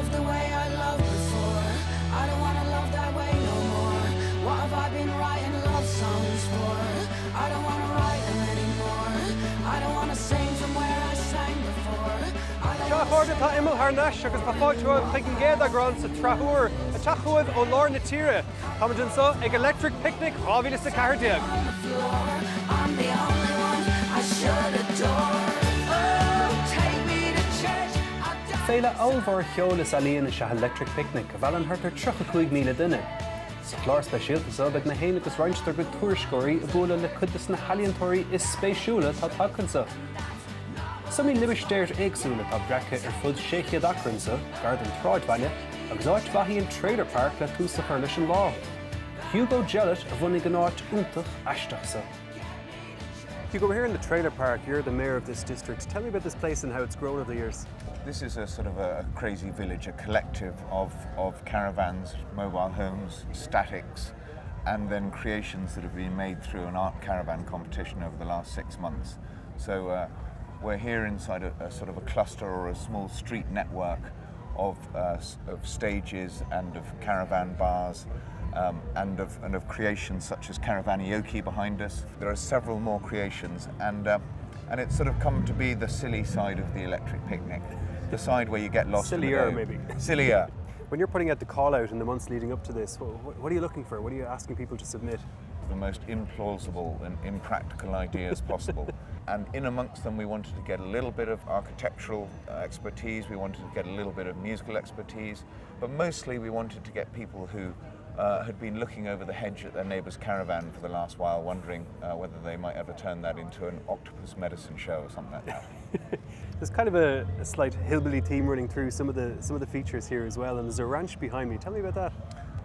Love the way I loved before. I don't wanna love that way no more. What have I been writing love songs for? I don't wanna write them anymore. I don't wanna sing from where I sang before. I don't Sea, a chairde, tá Imeall thar n-ais agus tá fáilte romhaibh chuig an gcéad eagrán sa tsraith úr, ag teacht chugaibh ó lár na tíre. Táimid anseo ag Electric Picnic 2014. I'm the only one I should adore. Oh, take me to church. I'll die. Féile ollmhór cheoil is ealaíon is ea Electric Picnic, a mheallann thart ar 35,000 duine. Sa chlár speisialta seo beidh mé féin agus roinnt dár gcuid tuairisceoirí ag bualadh le cuid de na healaíontóirí is spéisiúla atá tagtha anseo. Is iomaí limistéar éagsúil atá breactha ar fud 600 acra anseo, gar don tsráidbhaile, agus áit mhaith í an Trailer Park le tús a chur leis an lá. Hugo Jellett a bhunaigh an áit iontach aisteach seo. Hugo, we're here in the trailer park. You're the mayor of this district. Tell me about this place and how it's grown over the years. This is a sort of a, a crazy village, a collective of, of caravans, mobile homes, statics, and then creations that have been made through an art caravan competition over the last six months. So uh, we're here inside a, a sort of a cluster or a small street network of, uh, of stages and of caravan bars um, and, of, and of creations such as Caravanioki behind us. There are several more creations and, uh, and it's sort of come to be the silly side of the electric picnic, the side where you get lost. Sillier, maybe. Sillier. When you're putting out the call out in the months leading up to this, what, what are you looking for? What are you asking people to submit? The most implausible and impractical ideas possible. and in amongst them, we wanted to get a little bit of architectural uh, expertise, we wanted to get a little bit of musical expertise, but mostly we wanted to get people who uh, had been looking over the hedge at their neighbour's caravan for the last while, wondering uh, whether they might ever turn that into an octopus medicine show or something like that. There's kind of a, a slight hillbilly theme running through some of the some of the features here as well, and there's a ranch behind me. Tell me about that.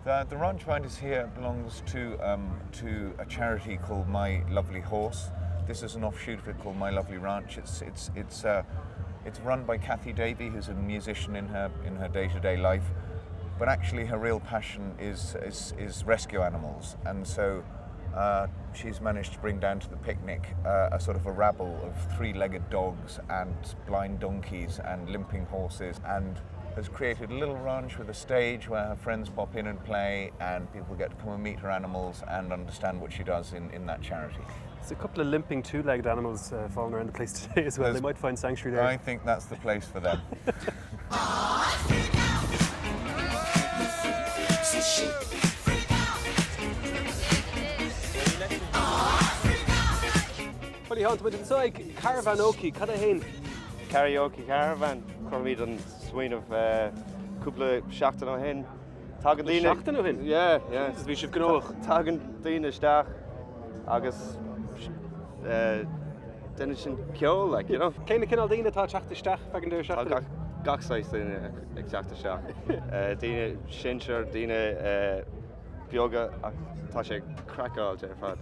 The, the ranch behind us here belongs to, um, to a charity called My Lovely Horse. This is an offshoot of it called My Lovely Ranch. It's, it's, it's, uh, it's run by Kathy Davey, who's a musician in her, in her day-to-day life. But actually her real passion is, is, is rescue animals. And so uh, she's managed to bring down to the picnic uh, a sort of a rabble of three-legged dogs and blind donkeys and limping horses and has created a little ranch with a stage where her friends pop in and play and people get to come and meet her animals and understand what she does in, in that charity. There's a couple of limping two-legged animals uh, falling around the place today as well. There's, they might find sanctuary there. I think that's the place for them. Bhuel a Sheáin, tá muid anseo ag Caravanoki, cad é féin? Karaoke Caravan, chuir muid an smaoineamh cúpla seachtain ó shin. Tagann daoine. Seachtain ó shin? Yeah, yeah. Jesus, bhí sibh gnóthach. Tagann daoine isteach agus déanann sin ceol, like, you know. Cé na cineál daoine atá ag teacht isteach feadh an deireadh Tá seachtaine? gach, gach saghas daoine ag teacht isteach. Daoine sinsir, daoine beaga ach tá sé craiceáilte ar fad.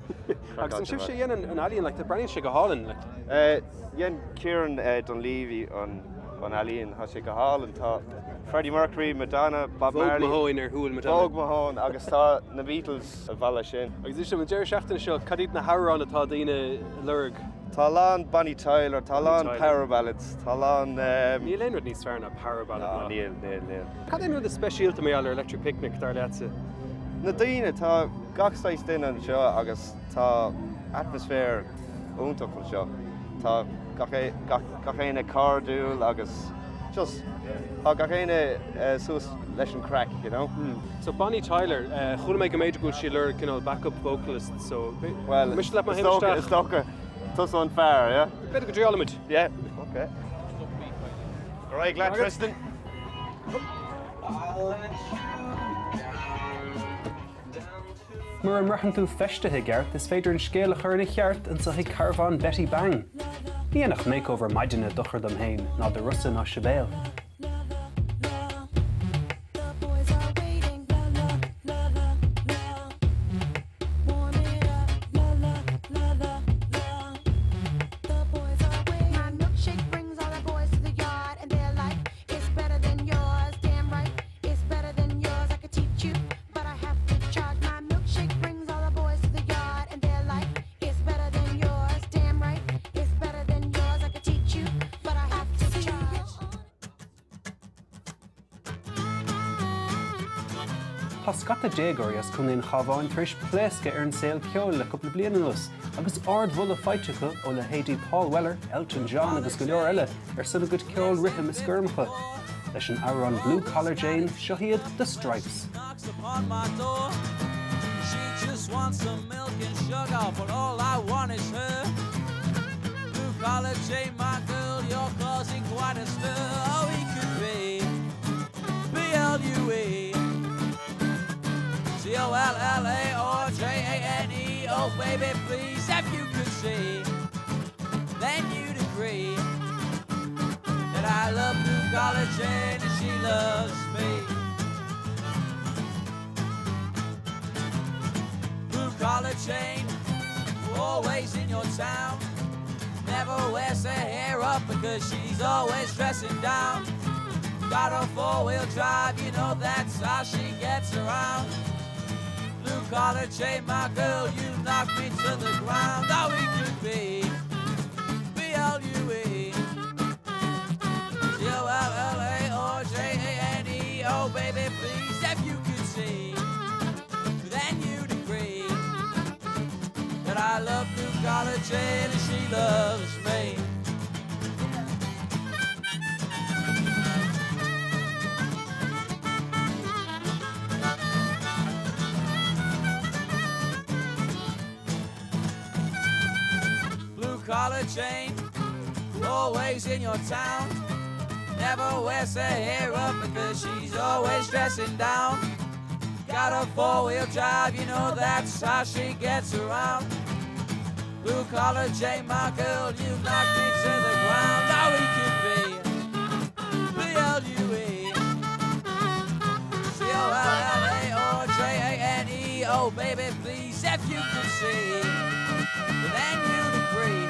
Agus an sibhse a dhéanann an ealaíon, like, breathnaíonn sé go hálainn, like. Dhein Kieran Dunleavy an an ealaíon, tá sé go hálainn. Tá Freddie Mercury, Madonna, Bob Vogue Marley. Mahone ar shúil Madonna. Vogue Mahone agus tá na Beatles a bhalla sin. Agus is an deireadh seachtaine seo, cad iad na hamhráin atá daoine ag lorg? Tá a lán Bonnie Tyler, tá a lán Power Ballads, tá a lán. Níl aon rud níos fearr ná Power Ballad ná. Níl, níl, níl. Cad é an rud is speisialta mar gheall ar Electric Picnic, dar leatsa? Na daoine, tá gach saghas duine anseo agus tá atmaisféar iontach anseo. Tá gach, gach, gach éinne cairdiúil agus just tá gach éinne suas leis an craic, you know? So Bonnie Tyler, chuala mé go mb'fhéidir go bhfuil sí ag lorg cineál backup vocalist, so Well, miste leat má théim isteach? Is dócha tusa an fear, yeah? B'fhéidir go dtriailfimid. Yeah, okay. All right, glad Tristan. Mura mbraitheann tú feistithe i gceart, is féidir an scéal a chur ina cheart anseo ag carbhán Betty Bang. Ní dhéanfadh makeover maidine dochar dom féin, ná do Rossa ná Sibéal. Tá scata déagóirí as Contae an Chabháin tar éis pléascadh ar an saol ceoil le cúpla bliain anuas agus ardmholadh faighte acu ó leithéidí Paul Weller, Elton John agus go leor eile ar son a gcuid ceoil rithim is gormacha. Leis an amhrán Blue Collar Jane, seo iad The Strypes. B-L-U-E C-O-L-L-A-R J-A-N-E Oh baby please if you could see Then you'd agree That I love blue collar Jane and she loves me Blue collar Jane Always in your town Never wears her hair up because she's always dressing down Got a four-wheel drive, you know that's how she gets around Blue collar chain, my girl, you knock me to the ground Oh, we could be B-L-U-E C-O-L-L-A or J-A-N-E Oh, baby, please, if you could see Then you'd agree That I love blue collar Jane and she loves me Blue collar Jane, always in your town. Never wears her hair up because she's always dressing down. Got a four-wheel drive, you know that's how she gets around. Blue collar Jane, my girl, you knocked me to the ground. Now we could be B-L-U-E C-O-L-L-A or J-A-N-E. Oh, baby, please, if you could see, then you'd agree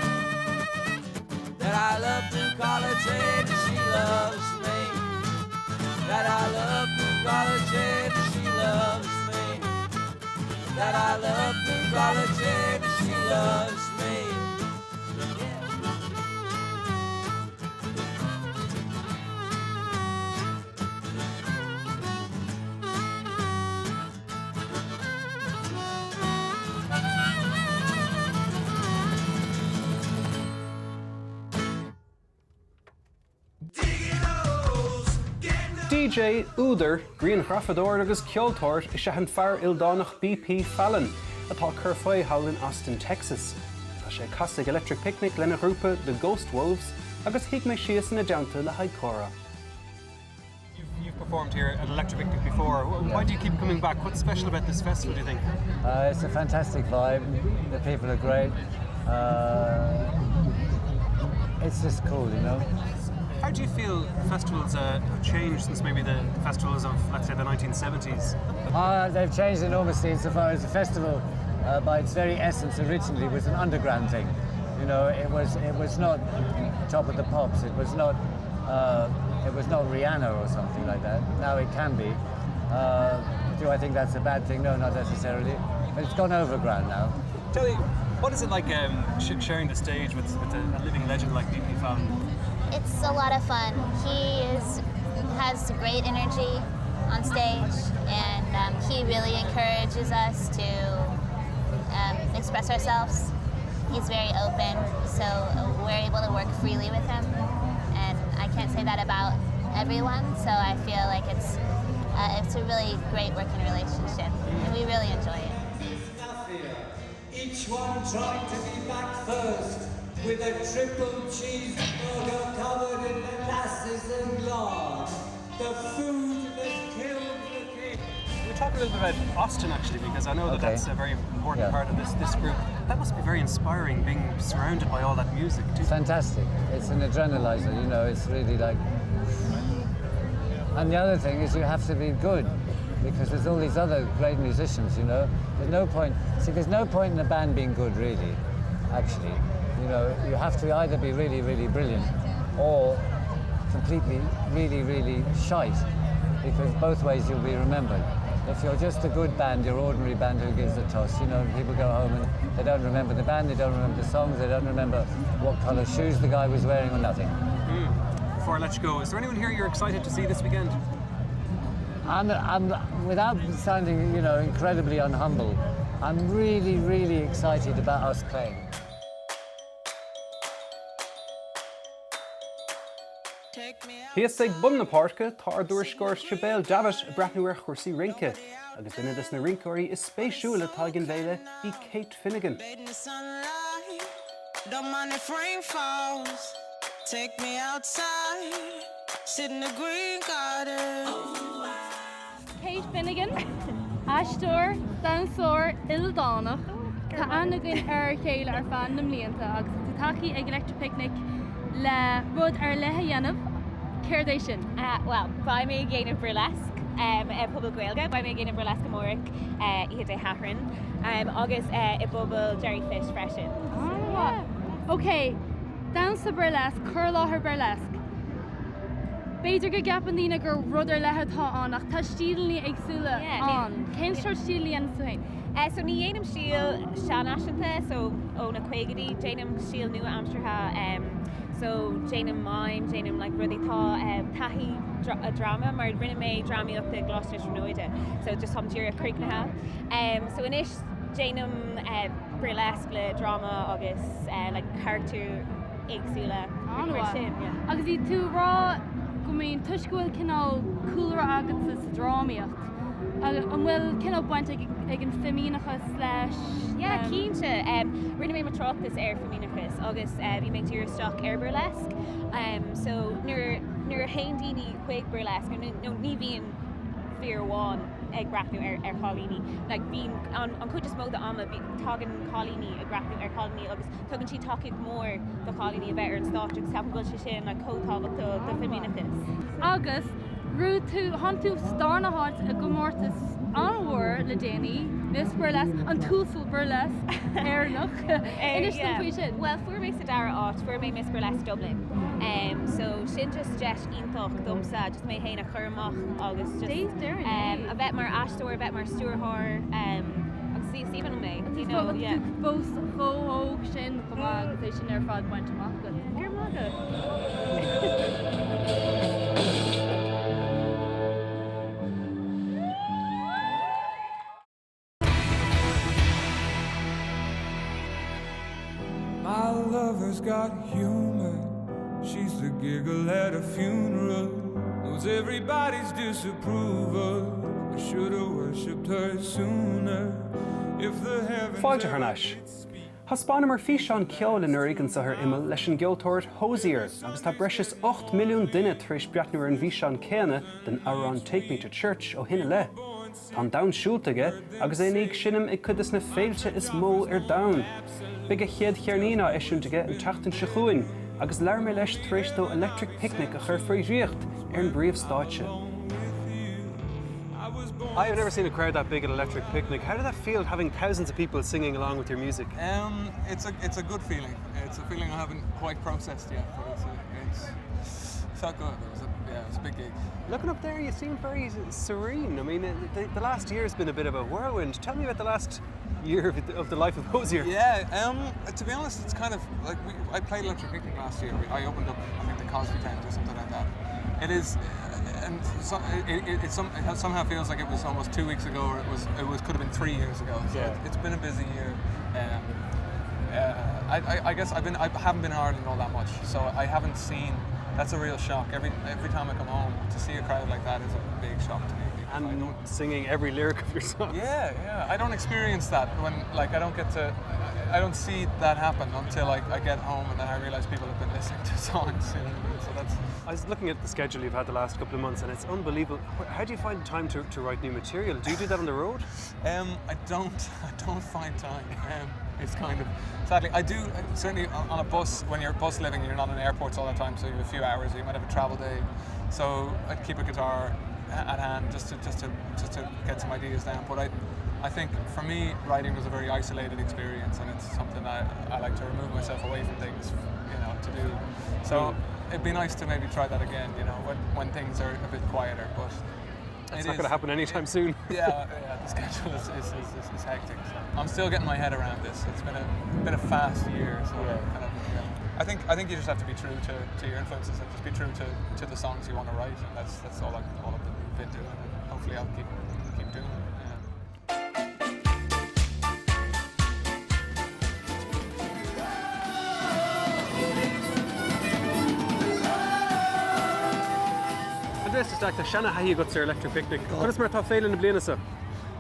that I love blue collar Jane and she loves me. That I love blue collar Jane and she loves me. That I love blue collar Jane and she loves me. Yeah. DJ, údar, grianghrafadóir agus ceoltóir is ea an fear ildánach BP Fallon, atá ag cur faoi thall in Austin, Texas. Tá sé ag casadh ag Electric Picnic lena ghrúpa The Ghost Wolves agus shuigh mé síos ina dteannta le haghaidh comhrá. You've performed here at Electric Picnic before. Why do you keep coming back? What's special about this festival, do you think? Uh, it's a fantastic vibe. The people are great. Uh, it's just cool, you know. How do you feel festivals uh, have changed since maybe the festivals of, let's say, the 1970s? Uh, they've changed enormously insofar as the festival, uh, by its very essence, originally was an underground thing. You know, it was it was not top of the pops. It was not uh, it was not Rihanna or something like that. Now it can be. Uh, do I think that's a bad thing? No, not necessarily. But it's gone overground now. Tell me, what is it like um, sharing the stage with, with a, a living legend like BP Fallon? It's a lot of fun. He is has great energy on stage, and um, he really encourages us to um, express ourselves. He's very open, so we're able to work freely with him. And I can't say that about everyone, so I feel like it's uh, it's a really great working relationship, and we really enjoy it. Each one trying to be back first with a triple cheeseburger covered in molasses and lard. The food that killed the king. We talk a little bit about Austin actually, because I know that okay. that's a very important yeah. part of this, this group. That must be very inspiring, being surrounded by all that music. Too. Fantastic. It's an adrenalizer, you know, it's really like... And the other thing is you have to be good because there's all these other great musicians, you know. There's no point, see, there's no point in a band being good, really, actually. You know, you have to either be really, really brilliant or completely, really, really shite, because both ways you'll be remembered. If you're just a good band, your ordinary band who gives a toss, you know, people go home and they don't remember the band, they don't remember the songs, they don't remember what colour shoes the guy was wearing or nothing. Mm. Before I let you go, is there anyone here you're excited to see this weekend? I'm, I'm, without sounding, you know, incredibly unhumble, I'm really, really excited about us playing. Thíos ag bun na páirce, tá ár dtuairisceoir Sibéal Davitt ag breathnú ar chúrsaí rince, agus duine des na rinceoirí is spéisiúla atá ag an bhféile í Kate Finnegan. Kate Finnegan, aisteoir, damhsóir ildánach, tá aithne againn ar a chéile ar feadh na mblianta agus tá tú tagtha ag Electric Picnic le rud ar leith a dhéanamh, céard é sin? Bhuel, beidh mé ag déanamh burlesque i bpuball Gaeilge, beidh mé ag déanamh burlesque amárach, oíche Dé Sathairn, agus i bpuball Jerry Fish freisin. An-mhaith. Ok, damhsa burlesque, cur i láthair burlesque. B'fhéidir go gceapann daoine gur rud ar leith atá ann ach tá stíleanna éagsúla ann. Cén sórt stíl a dhéanann tú féin? So ní dhéanaim stíl seanfhaiseanta, so ó na caogaidí, déanaim stíl nua-aimseartha, so déanaim mime, déanaim like rudaí, tá taithí dráma mar rinne mé drámaíocht i gColáiste na Tríonóide, so just táim díreach críochnaithe. So anois déanaim burlesque le dráma agus like carachtair éagsúla mar sin. Agus bhí tú ag rá go mbíonn, toisc go bhfuil cineál cúlra agatsa sa drámaíocht, an bhfuil cineál baint ag an bhfeimineachas leis? Yeah, cinnte. Rinne mé mo tráchtas ar feimineachas agus bhí mé ag díriú isteach ar burlesque. So nuair nuair a théann daoine chuig burlesque, nó ní bhíonn fir amháin ag breathnú ar ar chailíní. Like bíonn an an chuid is mó de ama tagann cailíní ag breathnú ar chailíní agus Tugann sí tacaíocht mhór do chailíní a bheith ar an stáitse agus ceapaim go bhfuil sé sin like chomh tábhachtach do feimineachas. Agus raibh tú, tháinig tú sa darna háit i gcomórtas an-mhór le déanaí, Miss Burlesque, an tUasal Burlesque Éireannach. Inis dom faoi sin. Bhuel, fuair mé sa dara háit, fuair mé Miss Burlesque Dublin. So sin just deis iontach domsa just mé féin a chur amach agus just a bheith mar aisteoir, a bheith mar stiúrthóir agus is aoibhinn liom é. You know, yeah. Fós chomh hóg sin chomh maith agus é sin ar fad bainte amach agat. Go raibh maith agat. My lover's got humor. She's the giggle at a funeral. Knows everybody's disapproval. I should've worshipped her sooner. If the heavens Fáilte thar n-ais. Thaispeánamar físeán ceoil anuraidh anseo ar Imeall leis an gceoltóir Hozier agus tá breis is 8 milliún duine tar éis breathnú ar an bhfíseán céanna den amhrán Take Me to Church ó shin i leith. Tá an domhan siúlta aige agus é i ndiaidh seinm ag cuid des na féilte is mó ar domhan. Beidh a chéad cheirnín á eisiúint aige an tseachtain seo chugainn agus labhair mé leis tar éis dó Electric Picnic a chur faoi dhraíocht ar an bpríomhstáitse. I have never seen a crowd that big at Electric Picnic. How did that feel having thousands of people singing along with your music? Um, it's a it's a good feeling. It's a feeling I haven't quite processed yet, but it's a, it's felt good. It was a, yeah, it was a big gig. Looking up there, you seem very serene. I mean, the, the last year has been a bit of a whirlwind. Tell me about the last year of the, of the life of Hozier. Yeah, um, to be honest, it's kind of like we, I played Electric Picnic last year. We, I opened up, I think, the Cosby Tent or something like that. It is, uh, and so, it, it, it, some, it somehow feels like it was almost two weeks ago, or it was it was could have been three years ago. So yeah. it, it's been a busy year. Um, uh, I, I, I guess I've been I haven't been in Ireland all that much, so I haven't seen. That's a real shock. Every every time I come home to see a crowd like that is a big shock to me. And I don't, singing every lyric of your song. Yeah, yeah. I don't experience that when like I don't get to I, I don't see that happen until I, I get home and then I realize people have been listening to songs. You know what I mean? So that's I was looking at the schedule you've had the last couple of months and it's unbelievable. How do you find time to, to write new material? Do you do that on the road? Um, I don't I don't find time. Um, it's kind of sadly I do uh, certainly on a bus when you're bus living you're not in airports all the time so you have a few hours or you might have a travel day so I'd keep a guitar at hand just to just to just to get some ideas down but I I think for me writing was a very isolated experience and it's something I, I like to remove myself away from things you know to do so mm. it'd be nice to maybe try that again you know when, when things are a bit quieter but It's not going to happen anytime soon. yeah, yeah, the schedule is, is, is, is, is hectic. So I'm still getting my head around this. It's been a been a fast year, so yeah. kind of, yeah. I think I think you just have to be true to, to your influences and just be true to, to the songs you want to write, and that's that's all I all I've been doing. hopefully I'll keep keep doing it. Aindrias de Staic, tá seana-thaithí agat ar Electric Picnic. Conas mar atá féile na bliana seo?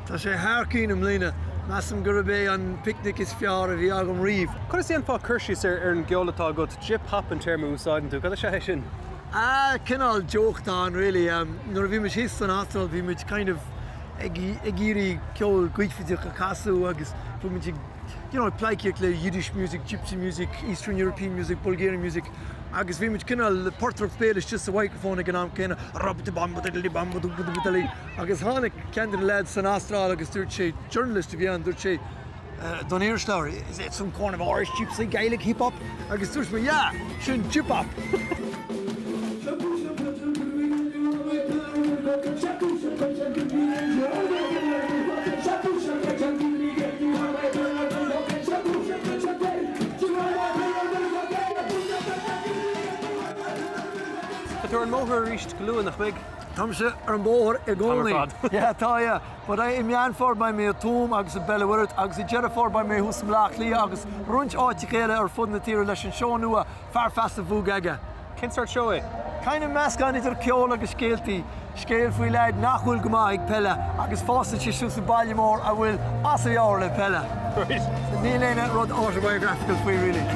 Tá sé thar cinn i mbliana. Measaim gurb é an picnic is fearr a bhí agam riamh. Conas a dhéanfá cur síos ar an gceol atá agat? Gyp-hop an téarma a úsáideann tú. Cad is ea é sin? Ah, cineál joke atá ann really. Nuair a bhí muid thíos san Astráil bhí muid kind of ag iarraidh ceol Goífideach a chasadh agus bhí muid ag you know ag pleidhcíocht le Yiddish music, Gypsy music, Eastern European music, Bulgarian music agus bhí muid cineál ag portaireacht béil istigh sa mhicrophone ag an am céanna agus tháinig ceann de na lads san Astráil agus dúirt sé, journalist a bhí ann, dúirt sé don iriseoir, is it some kind of Irish gypsy Gaelic hip hop? Agus dúirt mé, yeah, sin gyp-hop! Tá tú ar an mbóthar arís go luath, nach mbeidh? Táimse ar an mbóthar i gcónaí. An t-am ar fad. Yeah, tá, yeah. But i Meán Fómhair beidh mé i Tuaim agus i Béal an Mhuirthead agus i Deireadh Fómhair beidh mé thuas i mBleá Cliath agus roinnt áiteacha eile ar fud na tíre leis an seó nua Fear Feasa Bhúgaga. Cén sórt seó é? Kind of meascán idir ceol agus scéaltaí. Scéal faoi leaid nach bhfuil go maith ag peile agus fásann sé suas i baile mór a bhfuil as a mheabhair le peile. Níl aon rud autobiographical faoi really.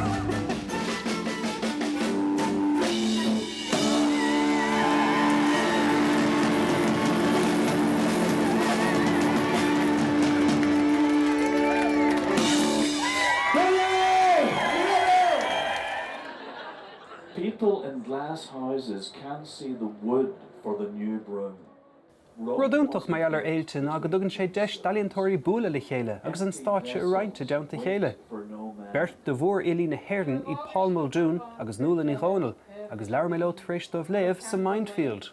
People in glass houses can't see the wood for the new broom. Rud iontach mar gheall ar fhéilte ná go dtugann sé deis d'ealaíontóirí bualadh le chéile agus an stáitse a roinnt i dteannta a chéile. Beirt de mhórfhilí na hÉireann iad Paul Muldoon agus Nuala Ní Dhomhnaill agus labhair mé leo tar éis dóibh léamh sa Mindfield.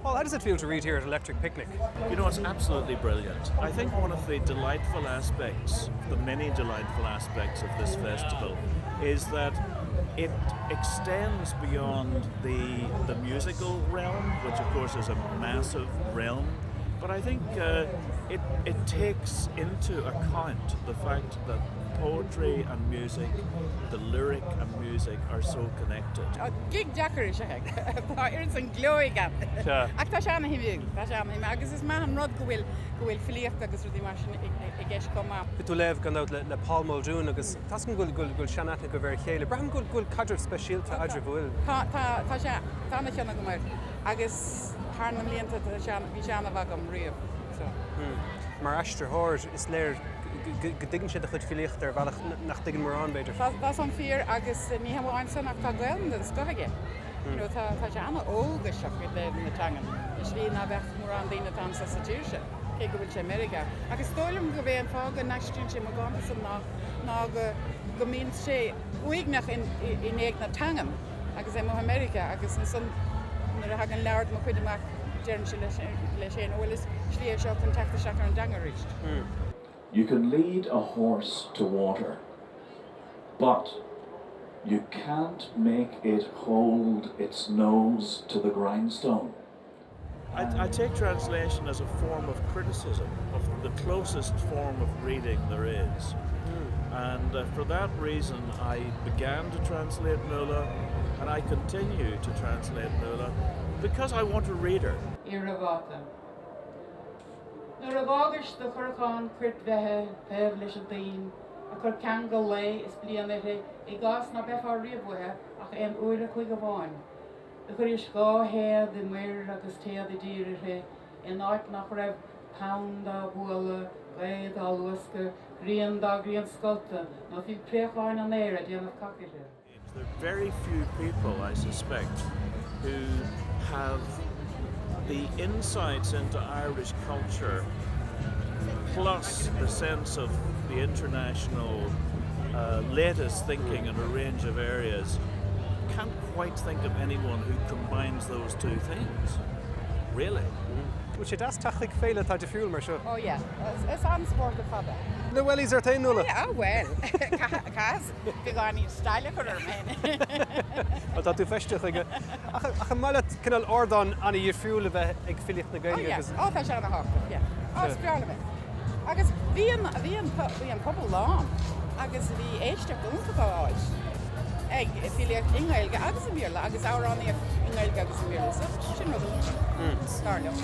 Paul, how does it feel to read here at Electric Picnic? You know, it's absolutely brilliant. I think one of the delightful aspects, the many delightful aspects of this festival, is that it extends beyond the, the musical realm, which of course is a massive realm, but I think uh, it, it takes into account the fact that poetry and music, the lyric and music are so connected. Gig deacair is ea é. Tá oiread san gleo aige. Ach tá sé ana-shuimiúil, tá sé ana-shuimiúil agus is maith an rud go bhfuil go bhfuil filíocht agus rudaí mar sin i gceist chomh maith. Bhí tú ag léamh gan dabht le Paul Muldoon agus tá's agam go bhfuil go bhfuil sean-aithne agaibh ar a chéile. Braithim go bhfuil caidreamh speisialta eadraibh, bhfuil? Tá, tá, tá sé, tá ana-chion agam air agus thar na mblianta tá sé, bhí sé ana-mhaith agam riamh so. Mar aistritheoir is léir go dtuigeann sé do chuid filíochta ar bhealach nach dtuigeann mórán, b'fhéidir. Tá san fíor agus ní hamháin san ach tá Gaelainn den scoth aige. You know, tá, tá sé ana-eolgaiseach i dtaobh na teangan, i slí ná beadh mórán daoine atá anso sa tír seo, cé go bhfuil sé i Meiriceá. Ach is dóigh liom gurb é an fáth go n-aistríonn sé mo dhánta-sa ná, ná go, go mbíonn sé uaigneach in, i ndiaidh na teangan agus é amuigh i Meiriceá agus ansan nuair a thagann leabhar de mo chuid amach deireann sé leis, leis féin, bhuel is slí é seo chun teacht isteach ar an dteanga arís. You can lead a horse to water, but you can't make it hold its nose to the grindstone. I, I take translation as a form of criticism of the closest form of reading there is. Mm. And uh, for that reason, I began to translate Nuala and I continue to translate Nuala because I want to read her. Nuair a dh'fhágais do chorcán cruit bheithe taobh leis an dtoinn, ag cur ceangal lae is bliana uirthi i gcás ná beifeá riamh uaithe ach aon uair a chloig amháin, do chuiris dha théad i muir agus téad i dtír uirthi in áit nach raibh tonn dá bualadh, gaoth dá luascadh, grian dá grianscoltadh nó fiú préacháin an aeir a' déanamh cac uirthi. There are very few people, I suspect, who have the insights into Irish culture plus the sense of the international uh, latest thinking in a range of areas. Can't quite think of anyone who combines those two things, really. Mm. Bhfuil sé deas teacht chuig féile atá difriúil mar seo? Oh yeah, is an-spórt ar fad é. Na wellies ort féin, Nuala? Ah bhuel, caithfidh beagáinín style a chur orm féin. Bhuel, tá tú feistithe chuige. Ach an maith leat cineál ardán an-dhifriúil a bheith ag filíocht na Gaeilge agus. Oh yeah, oh tá sé ana-thábhachtach, yeah. Oh is breá liom é. Agus bhí an, bhí an, bhí an pobal lán agus bhí éisteacht iontach á fháil ag filíocht i nGaeilge agus i mBéarla agus amhránaíocht i nGaeilge agus i mBéarla so sin rud iontach, dar liom.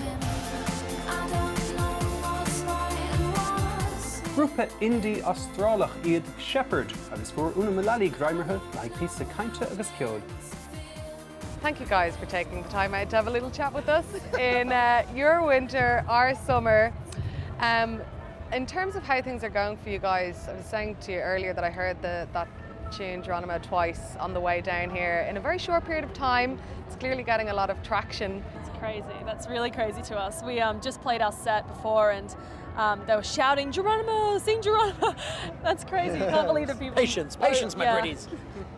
Grúpa indie Astrálach iad Shepherd agus fuair Úna Mullally greim orthu le haghaidh píosa cainte agus ceoil. Thank you guys for taking the time out to have a little chat with us in uh, your winter, our summer. Um, in terms of how things are going for you guys, I was saying to you earlier that I heard the, that tune Geronimo twice on the way down here in a very short period of time. It's clearly getting a lot of traction. It's crazy. That's really crazy to us. We um, just played our set before and um, they were shouting, Geronimo, sing Geronimo. That's crazy. You can't believe that people... Patience, patience, my yeah. pretties.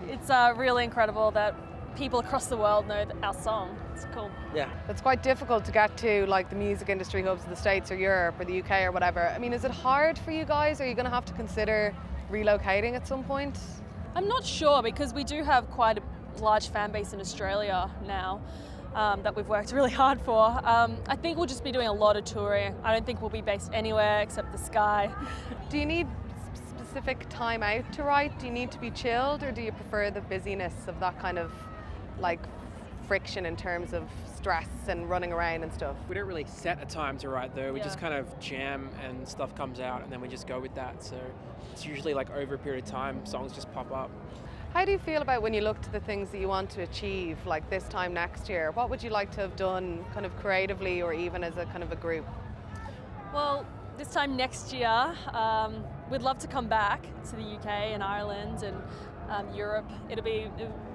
It's uh, really incredible that people across the world know our song. It's cool. Yeah. It's quite difficult to get to like the music industry hubs of the States or Europe or the UK or whatever. I mean, is it hard for you guys? Are you going to have to consider relocating at some point? I'm not sure because we do have quite a large fan base in Australia now. Um, that we've worked really hard for. Um, I think we'll just be doing a lot of touring. I don't think we'll be based anywhere except the sky. Do you need specific time out to write? Do you need to be chilled or do you prefer the busyness of that kind of like friction in terms of stress and running around and stuff? We don't really set a time to write though. We yeah. just kind of jam and stuff comes out and then we just go with that. So it's usually like over a period of time, songs just pop up. How do you feel about when you look to the things that you want to achieve like this time next year? What would you like to have done kind of creatively or even as a kind of a group? Well, this time next year, um, we'd love to come back to the UK and Ireland and um, Europe. It'll be,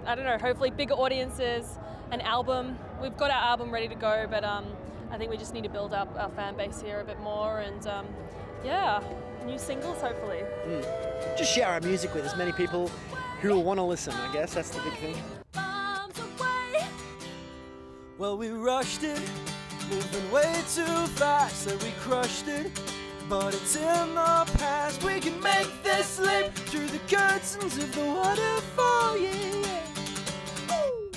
I don't know, hopefully bigger audiences, an album. We've got our album ready to go, but um, I think we just need to build up our fan base here a bit more and um, yeah, new singles hopefully. Mm. Just share our music with as many people who will want to listen, I guess. That's the big thing. Well, we rushed it, moving way too fast that we crushed it. But it's in the past, we can make this leap through the curtains of the waterfall, yeah. Ooh.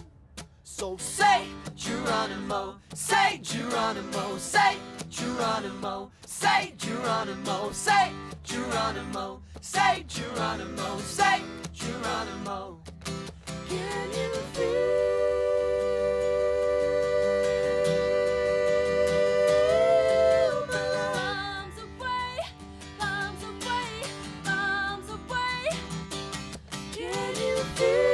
So say Geronimo, say Geronimo, say Geronimo, say Geronimo, say Geronimo, say Geronimo, say Geronimo. Can you feel my love? Bombs away, bombs away, bombs away. Can you feel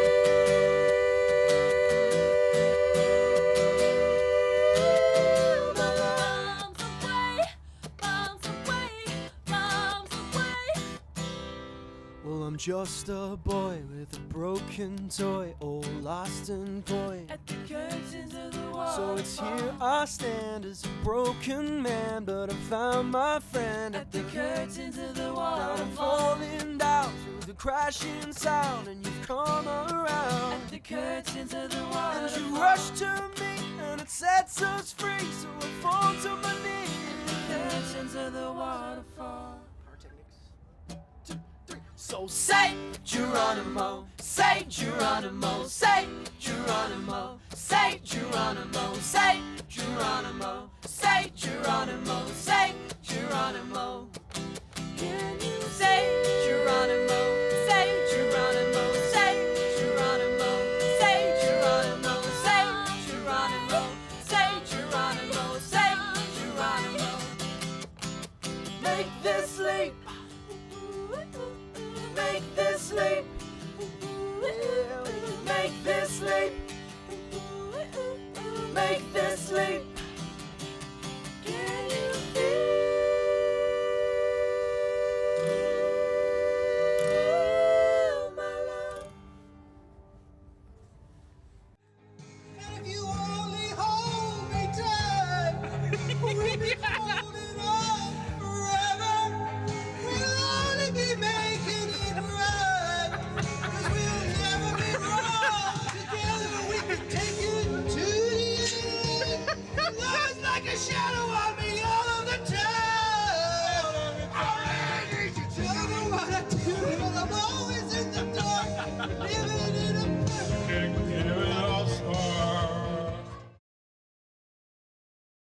my love? Bombs away, bombs away, bombs away. Well, I'm just a boy with a broken toy, all lost and coy. At the curtains of the waterfall. So it's here I stand as a broken man, but I found my friend at the curtains of the Now I'm waterfall. falling down through the crashing sound, and you've come around. At the curtains of the And waterfall. you rush to me, and it sets us free. So I fall to my knees. At the curtains of the waterfall. So say Geronimo, say Geronimo, say Geronimo, say Geronimo, say Geronimo, say Geronimo, say Geronimo. Can you say Geronimo, say Geronimo, say Geronimo, say Geronimo, say Geronimo, say Geronimo, say Geronimo. Make this leap. Make this leap. Yeah, we can make this leap. Make this leap. Can you feel my love? And if you only hold me tight, we'll be